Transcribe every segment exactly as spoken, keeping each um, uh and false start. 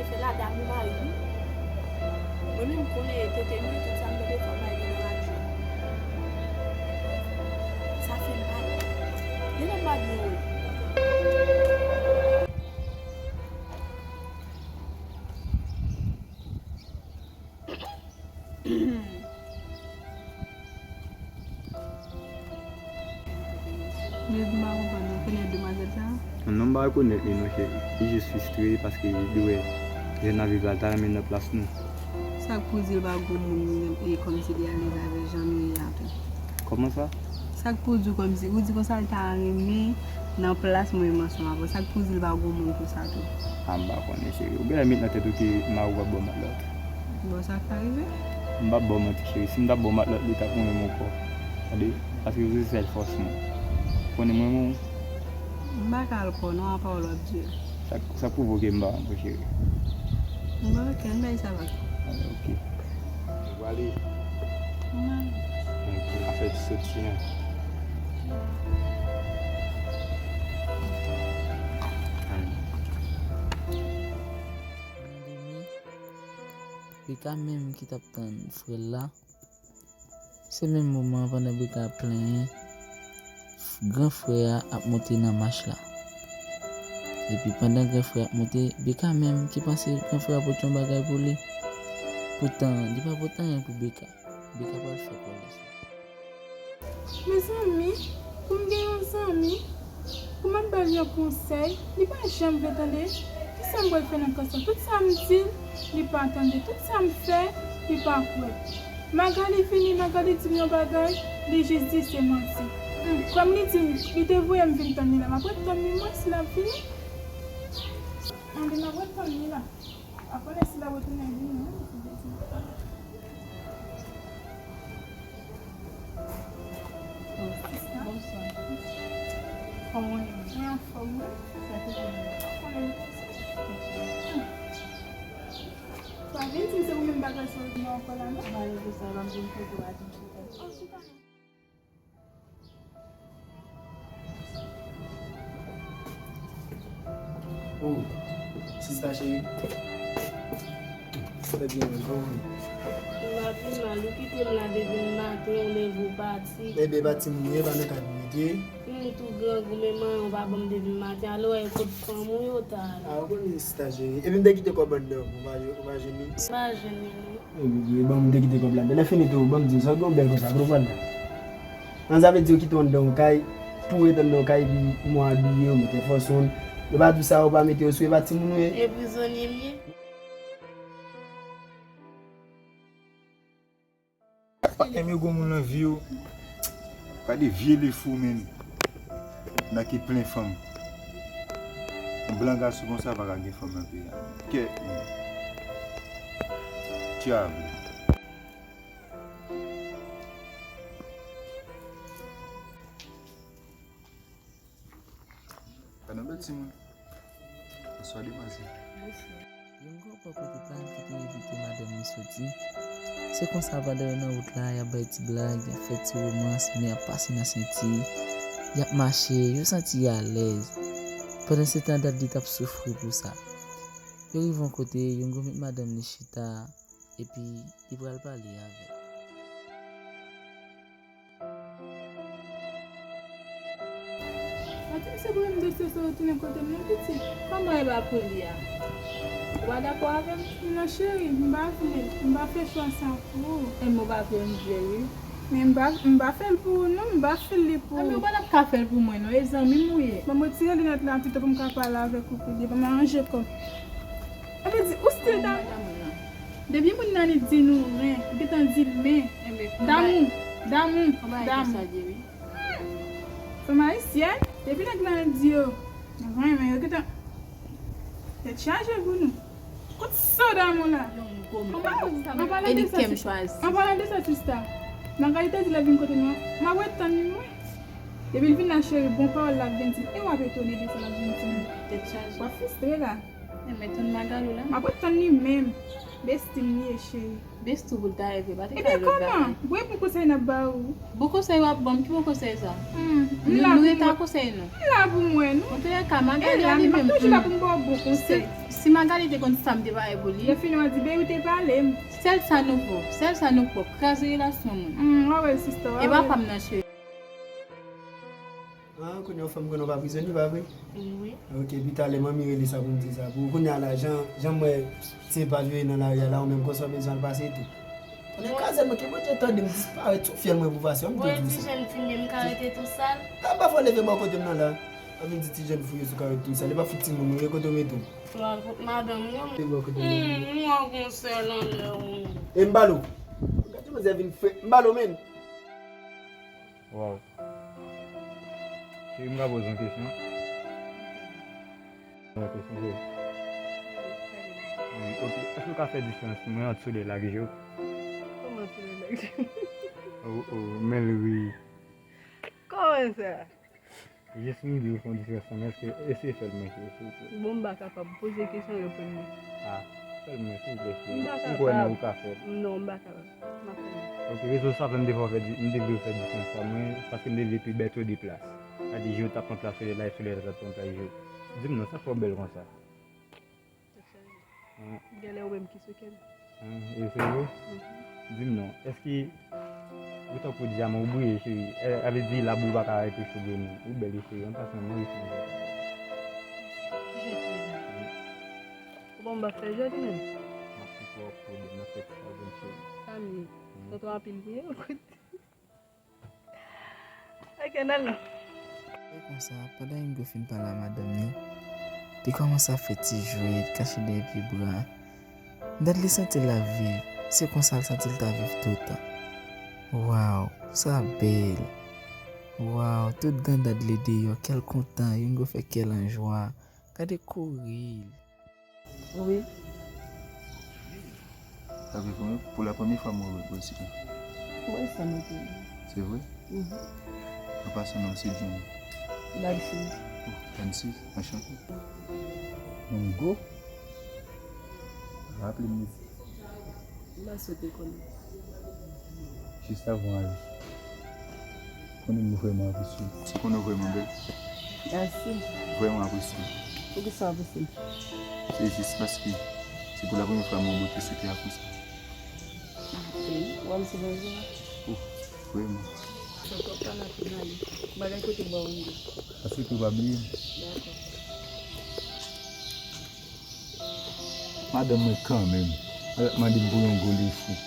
Fè la damou mari m. Mwen menm m konnen tete m yo, tout sa m tande fò m al gen nan radyo. Sa fè m mal. Gen lè m pa byen wè. Baby, m pa konprann, ou konn demwazèl sa a? Non, m pa rekonèt li non, cheri. Li jis fristre paske li wè jan n ap viv la, l ta renmen nan plas nou. Sa k pou di l pa gon moun e kòmsi li alèz avè jan nou ye a tou? Kòman sa? Sa k pou di w kòmsi, ou di konsa l ta renmen nan plas mwen menm ansanm avè w? Sa k pou di l pa gon moun pou sa tou? A, m pa konnen, cheri. Ou genlè met nan tèt ou ke mari w ap ba w matlòt. Bon, sa ka rive. M p ap ba w manti, cheri. Si m t ap ba w matlòt, li t ap renmen m ankò. Tande, paske ou se sèl fòs mwen. Ou konnen mwen, mwen. M pa ka al kò non, a pawòl w ap di yo. Sa, sa pwovoke m pa ankò, cheri. Bon, ok, ann bay sa pase. Ale, ok. Ou prale? Mwen. Ok, afè ti soti an. Beka menm ki t ap tann frè l la, se menm moman an pandan Beka ap plenyen, gran frè a ap monte nan mach la. Epi pandan gran frè a ap monte, Beka menm ki panse gran frè a pote yon bagay pou li, poutan li pa pote anyen pou Beka. Beka pral fè kòlè sou li. Mezanmi, pou m gen yon zanmi, pou m ap ba l yon konsèy, li pa janm vle tande. Kisa m pral fè nan ka sa? Tout sa m di l, li pa tande. Tout sa m fè, li pa kwè. Magali vini, Magali di m yon bagay, li jis di se manti. Hmm, kòm li di m, li te voye m vin tann li la, m ap ret tann li, mwen, si l ap vini. Anben, m ap ret tann li la. Apre lè sila retounen vini, wi, li te di. Oh, sista. Bonswa. Kòman w ye? Mwen anfòm, wi. Sa te byen. Konnen m konsa. Sa vin di m se pou menm bagay sa w gen ankò la, non? Malere sa, l ap vin kote w a di m chita. Oh, chita. Oh, sista cheri. Trè byen, men kòman w ye? M pa pi mal, ou kite m la depi maten, ou leve ou pati. Ebyen, pa timoun ou ye, pa nan kay pou rete. M tou grangou, men manyen w pa ban m depi maten. Ale w wè kot fanm ou yo ta ale. A, ou konnen sista cheri. Epi m te kite kòb anndan pou ou pa, ou pa jwenn li? M pa jwenn li, non. Ebyen, ban m te kite kòb la anndan. Lè fini tou, ban m di w, sa w gen yon bèl konsa, gwo vwal la. An, sa vle di yo kite w anndan yon kay, pou w ret anndan yon kay, epi mwen abiye, w mete fòs ou, yo pa di w sa, yo pa mete yo sou, e pa timoun ou ye. E prizonye m ye. Pa gen yon gwo moun nan vi w. Gade vye lefou menm. Nan ki plen fanm. Yon blan gason konsa pa ka gen fanm nan peyi a. Kèt menm. Dyab. Gad yon bèl timoun. Bonswa, demwazèl. Bonswa. Yon granpòp kote pa l ki te envite madanm li soti. Se konsa, pandan yo nan wout la, y ap bay ti blag, y ap fè ti womans, men y ap pase nan senti, y ap mache, yo santi y alèz. Pandansetan, dat li t ap soufri pou sa. Yo rive yon kote, Yongo met madanm li chita, epi li pral pale avè l. Mati, se pou m dosye sa retounen kote m nan, pitit. Kòman e pa pou li a? Ou pa dakò avè m? Non, cheri, m pa vle. M pa fè chwa sa pou ou. E m ou pa vle m vle, wi. Men m pa, m pa fè l pou ou, non. M pa fè li pou ou. Enben, ou pa t ap ka fè l pou mwen, non. E zanmi m ou ye. Ban m retire linèt la pito pou m ka pale avèk ou pi byen. Ban m aranje kò m. Sa vle di, ou stil ta. Depi moun nan li di nou ren, ou gentan di l men. Damou, damou, damou. Fanm ayisyèn, depi nèg lan di yo renmen, yo gentan tèt chaje pou nou. Kot so damou la? An palan de sa, sista, Magali te di l ap vin kote nou an, m ap ret tann li mwen. Depi l vin la, cheri, bon pawòl l ap vin di m, e w ap etone de sa l ap vin di m. W ap fristre la. Enben, tann Magali la. M ap ret tann li menm. Besti m li ye, cheri. Besti w pou l ta ye vre, pa te ka lòt bagay. Ebyen kòman? Bon, e bon konsèy n ap ba ou? Bon konsèy w ap ban m, ki bon konsèy sa? Hmm, m la pou mwen. Nou rete a konsèy nou. M la pou mwen, non. Antoulèka, Magali a li menm. M ap toujou la pou m ba w bon konsèy. Si Magali te konn sa m te pare pou li. Lè fini w a di, Baby, w te pale m. Sèl sa nou vo, sèl sa nou pwòp, kraze relasyon moun. Hmm, w a wè l, sista, w a wè l. E pa pa m nan, cheri. Ah, kounye a w fanm konnen w pa prizonye, pa vre? Wi. Ok, pi talè manmi rele sa pou m di sa pou ou. Kounye a la, jan, jan m wè ti Epaj yo ye nan lari a la, ou menm konsa w bezwen al pase tou. Konnen kaze mwen, ke Bondye tande m disparèt sou fyèl mwen pou pase, an m tou di w sa. Ti jèn fi m ye, m ka rete tou sal? Taba fò leve bò kote m nan la. Ann vin di ti jèn fi w ye si w ka rete tou sal. E pa fout timoun ou ye, kote w mete w? Pral kot madanm ou. Leve bò kote m nan. Hmm, m wè w gon sèl anlè ou. E m ba l ou. Gade manzè vin fre, m ba l ou menm. Waw. Cheri, m ka poze yon kesyon? Yon kesyon, cheri. Wi, ok. Èske w ka fè diferans mwen ant solèy la ak je w? Kòman solèy la ak je m? Oh, oh, men l ri. Kòman sa? Jis m di w fè yon diferans nan men, èske, eseye fè l mwen, cheri, silvouplè. Bon, m pa kapab. Poze kesyon, reponn mwen. Ah, fè l mwen, silvouplè, cheri. M pa kapab. M kwè nan ou ka fè l. Non, m pa kapab. M ap fè l. Ok, rezon sa fè m te fè w fè di, m te vle w fè diferans sa mwen, paske m te vle pi bèt yo de plas. Sa di je w t ap pran plas solèy la, e solèy la t ap pran plas je w. Di m non, sa fè w bèl konsa? Tèt chaje. Genlè ou menm ki sou kè m. E se vre? Di m non, èske ou tankou dyaman, ou briye, cheri? Sa vle di la bou pa ka rete sou do nou. Ou bèl, wi, cheri. An pasan, mwen wi, cheri. Ki jan ki ye la? Ou pa m pa fè jòdi menm? M ap fè w pwoblèm, m ap fè ti pwoblèm, cheri. Sa m ye? Tonton anpil vre, ou kote? Ok, n al non. E konsa, pandan Ingo fin pale a madanm li, li kòmanse ap fè ti jwèt, kache dèyè pye bra. Dad li santi l ap viv, se konsa l santi l ta viv toutan. Waw, sa bèl! Waw, tout gandad li deyò, kè l kontan, Ingo fè kè l an jwa. Gade kouri l! Wi. Sa vle di pou la premye fwa mwen wè w isit la. Wi, sa mwen te di. Se vre? Mhm. An pasan, non m se John. Dansiz. Oh, Dansiz, anchante. Ingo? Raple m de sa. M panse w te konnen. Jis avan ale. Konnen m vrèman apresye w. Ou konnen w vrèman bèl. Mèsi. Vrèman apresye w. Poukisa w apresye m? Se jis paske se pou la premye fwa m wè w bote sou tè a konsa. Wi, ou wè m se bèl jan. Oh, vrèman. Sa twòp pa nan fin ale. Bagay kote bò w vin. Paske w pa bliye m. Dakò. Madanm mwen kanmenm. Al ap mande m pou yon gwo lefou.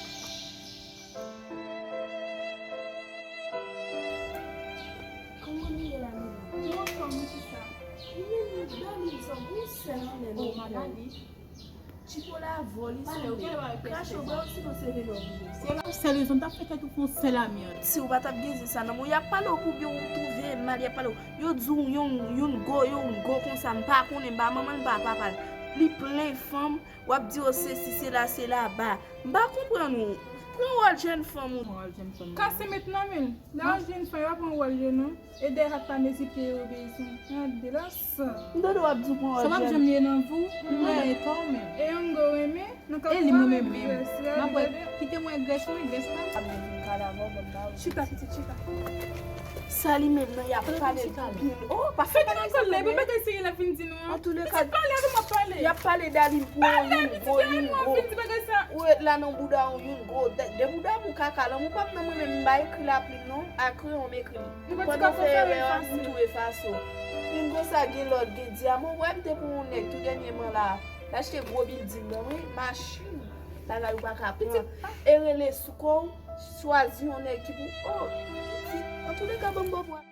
Kòman nou ye la, medam? Nou anfòm, wi, sista. Wi, men nou bèl, wi, sa, wi, sèl anlè nou. Oh, Magali. Chipo la vòl, wi, sou mwen. Krache w bò, sinon se vle w vini. Se yon sèl rezon, m t ap fè tèt ou fè yon sèl amyant. Si w pa t ap gen zen sa nan men w, y ap pale w pou byen w twouve mal, y ap pale w. Yo di w yon, youn gwo, youn gwo konsa, m pa konnen, m pa manman l, m pa papa l. Li plen fanm, w ap di yo sesi, sela, sela, ba. M pa konprann ou. Pran wòl jèn fanm ou. Pran wòl jèn fanm. Kase met nan men l. Lè w jèn fanm, yo pa pran wòl yo non. E dèyè hat pa mezi pye yo obeyisan. Gade la sa. M tande w ap di w pran wòl jèn. Sa p ap janm ye nan vi w. M wè e tò menm. E Ingo renmen. E li mwen menm menm. M ap wè, kite mwen grès mwen, grès pa m. Ap vin vin kale avè w, ban m ba ou. Chita, pitit, chita. Sa li menm nan, y ap pale l pou pil. Oh, pa fè bagay sa, tande. Epi bagay serye l ap vin di nou an. Antouleka, pitit, pale avè m, w ap pale. Y ap pale Dalin pou yon youn gwo, youn gwo. Ou ret la nan bouda w, youn gwo. De, de bouda w pou kaka, lanmou pa m nan mwen menm, m pa ekri l a plim non, a kreyon m ekri l. Pandan w fè erè a, m tou efase w. Youn gwo sa gen lòt, gen dyaman. Ou wè m te pran yon nèg tou dènyèman la. L achte gwo bilding ban mwen, machin, bagay ou pa ka pran. E rele sou kò w, chwazi yon nèg ki pou, oh, pitit, antouleka, ban m ba w pran.